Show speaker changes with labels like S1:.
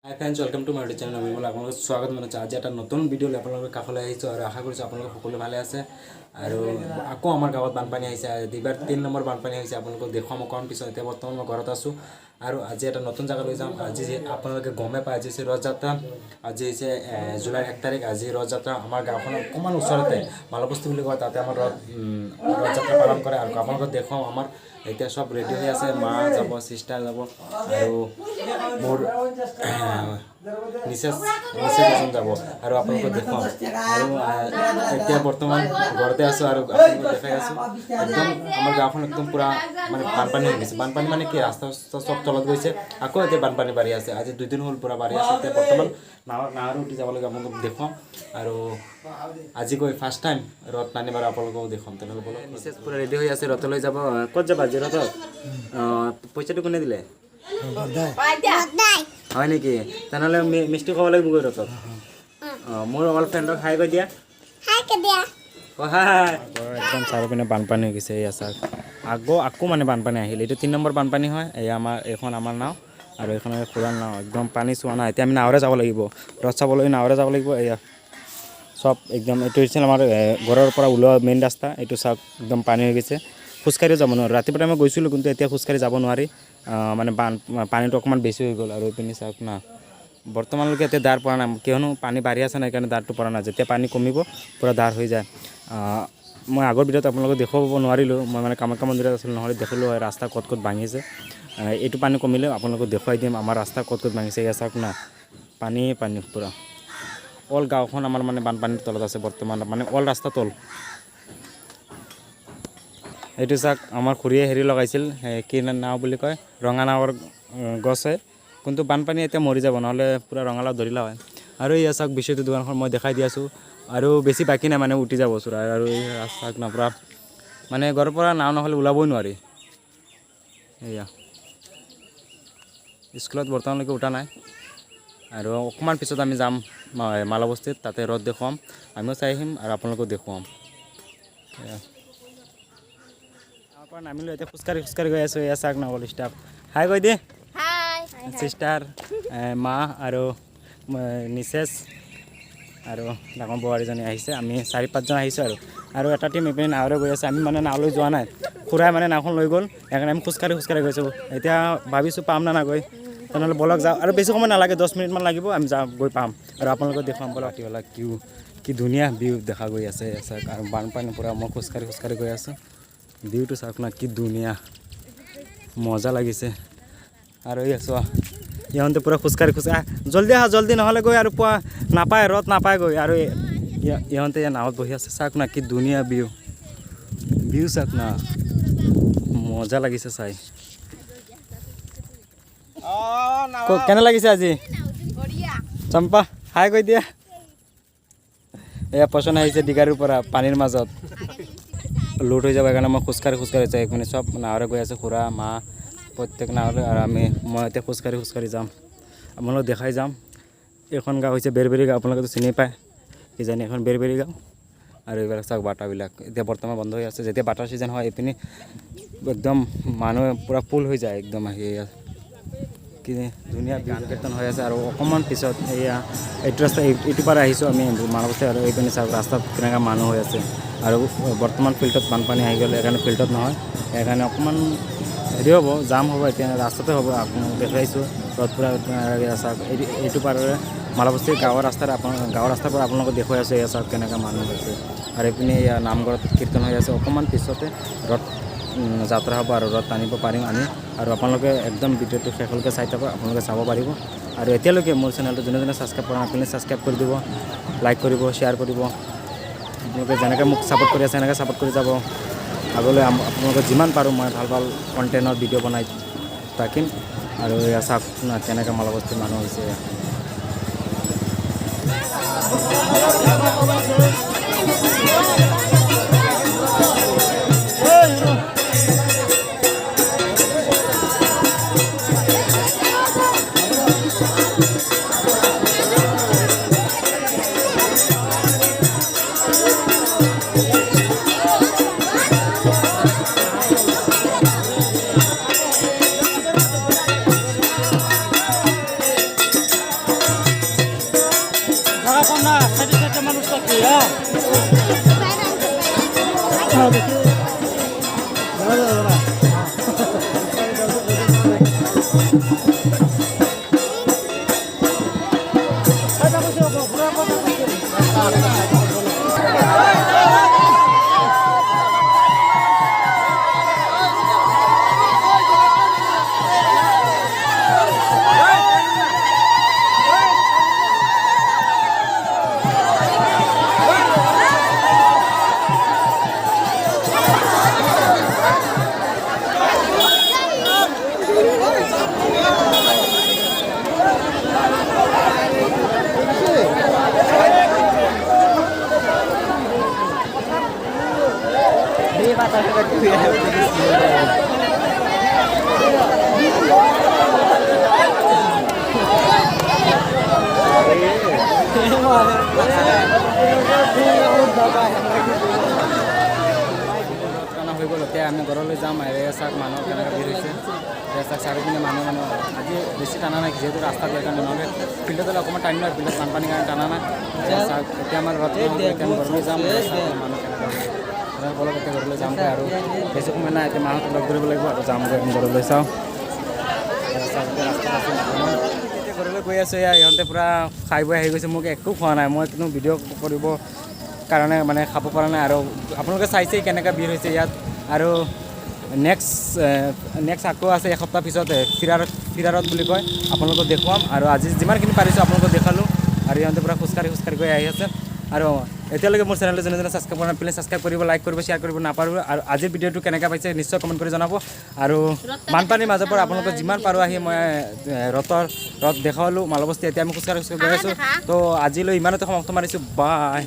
S1: Hi friends, welcome to my YouTube channel. নবীন। আপোনালোকক স্বাগত জনাইছোঁ। আজি এটা নতুন ভিডিঅ' লৈ আপোনালোকৰ কাষলৈ আহিছোঁ আৰু আশা কৰিছোঁ আপোনালোক সকলো ভালে আছে। আৰু আকৌ আমাৰ গাঁৱত বানপানী আহিছে। এইবাৰ 3 নম্বৰ বানপানী হৈছে। আপোনালোকক দেখুৱাম অকণমান পিছত। এতিয়া বৰ্তমান মই ঘৰত আছোঁ আৰু আজি এটা নতুন জেগালৈ যাম। আজি যে আপোনালোকে গমেই পায়, আজি হৈছে ৰথযাত্ৰা। আজি হৈছে জুলাইৰ 1 তাৰিখ। আজি ৰথযাত্ৰা। আমাৰ গাঁওখনৰ অকণমান ওচৰতে মালবস্তি বুলি কয়, তাতে আমাৰ ৰথযাত্ৰা পালন কৰে আৰু আপোনালোকক দেখুৱাম। আমাৰ এতিয়া চব ৰেডি হৈ আছে। মা যাব, চিষ্টাৰ যাব আৰু মোৰ মিছেছ মিছেছ এজন যাব আৰু আপোনালোকক দেখুৱাম। আৰু এতিয়া বৰ্তমান ঘৰতে আছোঁ আৰু আপোনালোকক দেখাই আছোঁ। একদম আমাৰ গাঁওখন একদম পূৰা মানে বানপানী হৈ গৈছে। বানপানী মানে কি, ৰাস্তা চাস্তা চব তলত গৈছে। আকৌ এতিয়া বানপানী বাঢ়ি আছে। আজি 2 দিন হ'ল পূৰা বাঢ়ি আছে। এতিয়া বৰ্তমান নাৱৰে উঠি যাব লাগে, আপোনালোকক দেখুৱাম। আৰু আজি গৈ ফাৰ্ষ্ট টাইম ৰথ টানিম আৰু আপোনালোকক দেখুৱাম। তেনেহ'লে ব'লক। মিছেছ পূৰা ৰেডি হৈ আছে, ৰথলৈ যাব। ক'ত যাবা আজি ৰথত? অঁ, পইচাটো কোনে দিলে? হয় নেকি? তেনেহ'লে মিষ্টি খাব লাগিব গৈ ৰথত। অঁ, মোৰ অল ফ্ৰেণ্ডক হাই কৈ দিয়া। অ, হাই। একদম চাৰিওপিনে বানপানী হৈ গৈছে। এয়া চাওক, আকৌ আকৌ মানে বানপানী আহিল। এইটো 3 নম্বৰ বানপানী হয়। এয়া আমাৰ এইখন আমাৰ নাও আৰু এইখন খুৰাৰ নাও। একদম পানী চোৱা নাই। এতিয়া আমি নাৱৰে যাব লাগিব, ৰথ চাবলৈ নাৱৰে যাব লাগিব। এয়া চব একদম, এইটো হৈছে আমাৰ ঘৰৰ পৰা ওলোৱা মেইন ৰাস্তা। এইটো চাওক, একদম পানী হৈ গৈছে। খোজকাঢ়িও যাব নোৱাৰোঁ। ৰাতিপুৱা মই গৈছিলোঁ, কিন্তু এতিয়া খোজকাঢ়ি যাব নোৱাৰি। মানে পানীটো অকণমান বেছি হৈ গ'ল। আৰু এইপিনে চাওক না, বৰ্তমানলৈকে এতিয়া দাৰ পৰা নাই, কিয়নো পানী বাঢ়ি আছে নাই, সেইকাৰণে দাৰটো পৰা নাই। যেতিয়া পানী কমিব, পূৰা দাৰ হৈ যায়। মই আগৰ ভিডিঅ'ত আপোনালোকক দেখুৱাব নোৱাৰিলোঁ। মই মানে কামাখ্যা মন্দিৰত আছিলোঁ, নহ'লে দেখিলোঁ হয় ৰাস্তা ক'ত ক'ত ভাঙিছে। এইটো পানী কমিলে আপোনালোকক দেখুৱাই দিম আমাৰ ৰাস্তা ক'ত ক'ত ভাঙিছে। এয়া চাওক না, পানী পানী পূৰা। অল গাঁওখন আমাৰ মানে বানপানীৰ তলত আছে বৰ্তমান, মানে অল ৰাস্তা তল। এইটো চাওক, আমাৰ খুৰীয়ে হেৰি লগাইছিল, কি নাও বুলি কয়, ৰঙা নাৱৰ গছ হয়। কিন্তু বানপানী এতিয়া মৰি যাব, নহ'লে পূৰা ৰঙালাও ধৰিলা হয়। আৰু এয়া চাওক, বিশ্বজিৎ দোকানখন মই দেখাই দি আছোঁ। আৰু বেছি বাকী নাই, মানে উঠি যাব চূড়া। আৰু এই ৰাস্তা না, পূৰা মানে ঘৰৰ পৰা নাও নহ'লে ওলাবই নোৱাৰি। এয়া স্কুলত বৰ্তমানলৈকে উঠা নাই। আৰু অকণমান পিছত আমি যাম মালাবস্তিত, তাতে ৰথ দেখুৱাম। আমিও চাই আহিম আৰু আপোনালোকেও দেখুৱাম। এয়া তাৰ পৰা নামিলোঁ, এতিয়া খোজকাঢ়ি খোজকাঢ়ি গৈ আছোঁ। এয়া চাওক না, অল ষ্টাফ, হাই কৈ দিয়ে।
S2: হাই।
S1: চিষ্টাৰ, মা আৰু মিছেছ আৰু ডাঙৰ বোৱাৰীজনী আহিছে। আমি চাৰি পাঁচজন আহিছোঁ আৰু আৰু এটা টীম এইপিনে নাৱৰে গৈ আছে। আমি মানে নাৱলৈ যোৱা নাই, খুৰাই মানে নাওখন লৈ গ'ল, সেইকাৰণে আমি খোজকাঢ়ি খোজকাঢ়ি গৈছোঁ। এতিয়া ভাবিছোঁ পাম না নাগৈ। তেনেহ'লে ব'লক যাওঁ। আৰু বেছি সময় নালাগে, 10 মিনিটমান লাগিব। আমি যাওঁ, গৈ পাম আৰু আপোনালোকক দেখুৱাম। ব'লক। ৰাতিবেলা কি ধুনীয়া ভিউ দেখা গৈ আছে চাওক। আৰু বানপানী পূৰা, মই খোজকাঢ়ি খোজকাঢ়ি গৈ আছোঁ। ভিউটো চাওক না, কি ধুনীয়া, মজা লাগিছে। আৰু এই চোৱা, ইহঁতে পূৰা খোজকাঢ়ি খোজকাঢ়ি। জল্দি আহা, জল্দি, নহ'লে গৈ আৰু পোৱা নাপায়, ৰথ নাপায় গৈ। আৰু ইহঁতে ইয়াত নাৱত বহি আছে। চাওক না, কি ধুনীয়া ভিউ। ভিউ চাওক না, মজা লাগিছে চাই। কেনে লাগিছে আজি? চম্পা, হাই কৈ দিয়া। এয়া পচন্দ আহিছে ডিগাৰুৰ পৰা। পানীৰ মাজত লোড হৈ যাব, সেইকাৰণে মই খোজকাঢ়ি খোজকাঢ়ি যাই। মানে চব নাৱৰে গৈ আছে, খুৰা, মা, প্ৰত্যেক নাৱলৈ। আৰু মই এতিয়া খোজকাঢ়ি খোজকাঢ়ি যাম, আপোনালোক দেখাই যাম। এইখন গাঁও হৈছে বেৰবেৰী গাঁও। আপোনালোকেতো চিনি পায় কিজানি, এখন বেৰবেৰী গাঁও। আৰু এইবিলাক চাওক, বাটাবিলাক এতিয়া বৰ্তমান বন্ধ হৈ আছে। যেতিয়া বাটাৰ ছিজন হয়, এইপিনে একদম মানুহ পূৰা ফুল হৈ যায় একদম আহি। এয়া কি ধুনীয়া গান কীৰ্তন হৈ আছে। আৰু অকণমান পিছত এয়া এইটো ৰাস্তা, এইটো পাৰে আহিছোঁ আমি মানৱস্তি। আৰু এইপিনে চাওক, ৰাস্তাত কেনেকুৱা মানুহ হৈ আছে। আৰু বৰ্তমান ফিল্ডত বানপানী আহি গ'ল, সেইকাৰণে ফিল্ডত নহয়, সেইকাৰণে অকণমান হেৰি হ'ব, জাম হ'ব। এতিয়া ৰাস্তাতে হ'ব, আপোনাক দেখুৱাইছোঁ। ৰথপুৰা চাওক, এইটো পাৰেৰে মালাবস্তিৰ গাঁৱৰ ৰাস্তাৰ, আপোনাৰ গাঁৱৰ ৰাস্তাৰ পৰা আপোনালোকক দেখুৱাই আছোঁ। এয়া চাওক, কেনেকুৱা মানুহ হৈছে। আৰু এইপিনে এয়া নামঘৰত কীৰ্তন হৈ আছে। অকণমান পিছতে ৰথ যাত্ৰা হ'ব আৰু ৰথ টানিব পাৰিম আমি। আৰু আপোনালোকে একদম ভিডিঅ'টো শেষলৈকে চাই থাকক, আপোনালোকে চাব পাৰিব। আৰু এতিয়ালৈকে মোৰ চেনেলটো যোনে যোনে ছাবস্ক্ৰাইব কৰা নাই, আপুনি ছাবস্ক্ৰাইব কৰি দিব, লাইক কৰিব, শ্বেয়াৰ কৰিব। আপোনালোকে যেনেকৈ মোক ছাপোৰ্ট কৰি আছে, সেনেকৈ ছাপোৰ্ট কৰি যাব। আগলৈ আপোনালোকে যিমান পাৰোঁ মই ভাল ভাল কণ্টেণ্টৰ ভিডিঅ' বনাই থাকিম। আৰু এয়া চাওক না, কেনেকৈ মালাবস্তিৰ মানুহ হৈছে।
S2: না, সাইডে সাইডে মানুষ থাকে। হ্যাঁ,
S1: টানা হৈ গ'ল। এতিয়া আমি ঘৰলৈ যাম। এয়া চাওক, মানুহ কেনেকৈ ভিৰ হৈছে। এয়া চাওক, চাৰিওপিনে মানুহ। মানুহ আজি বেছি টানা নাই, যিহেতু ৰাস্তা বেয়া কাৰণে। নহ'লে ফিল্ডত হ'লে অকণমান টাইম লয়, ফিল্ডত বানপানীৰ কাৰণে টানা নাই। এয়া চাওক, এতিয়া আমাৰ ৰথ টানা হৈ গ'ল, এতিয়া আমি ঘৰলৈ যাম। এয়া চাওক, মানুহ কেনেকৈ হৈছে। বলক, এতিয়া ঘৰলৈ যামগৈ আৰু বেছি সময় নাই। এতিয়া মাহঁতক লগ ধৰিব লাগিব আৰু যামগৈ আমি ঘৰলৈ। চাওঁ, এয়া চাওক, এতিয়া ৰাস্তাত আছে মানুহ। এতিয়া ঘৰলৈ গৈ আছোঁ। এয়া ইহঁতে পূৰা খাই বৈ আহি গৈছে, মোক একো খোৱা নাই। মই কোনো ভিডিঅ' কৰিব কাৰণে মানে খাব পৰা নাই। আৰু আপোনালোকে চাইছেই কেনেকৈ ভিৰ হৈছে ইয়াত। আৰু নেক্সট আকৌ আছে এসপ্তাহ পিছত, ফিৰাৰত বুলি কয়, আপোনালোকক দেখুৱাম। আৰু আজি যিমানখিনি পাৰিছোঁ আপোনালোকক দেখালোঁ। আৰু ইহঁতে পূৰা খোজকাঢ়ি খোজকাঢ়ি গৈ আহি আছে। আৰু এতিয়ালৈকে মোৰ চেনেলটো যোনে যোনে ছাবস্ক্ৰাইব কৰা নাই, প্লিজ ছাবস্ক্ৰাইব কৰিব, লাইক কৰিব, শ্বেয়াৰ কৰিব নাপাহৰিব। আৰু আজিৰ ভিডিঅ'টো কেনেকৈ পাইছে নিশ্চয় কমেণ্ট কৰি জনাব। আৰু বানপানীৰ মাজৰ পৰা আপোনালোকক যিমান পাৰোঁ আহি মই ৰথ দেখুৱালোঁ মালবস্তি। এতিয়া আমি খোজকাঢ়ি খোজকাঢ়ি গৈ আছোঁ। তো আজিলৈ ইমানতে সমাপ্ত মাৰিছোঁ। বাই।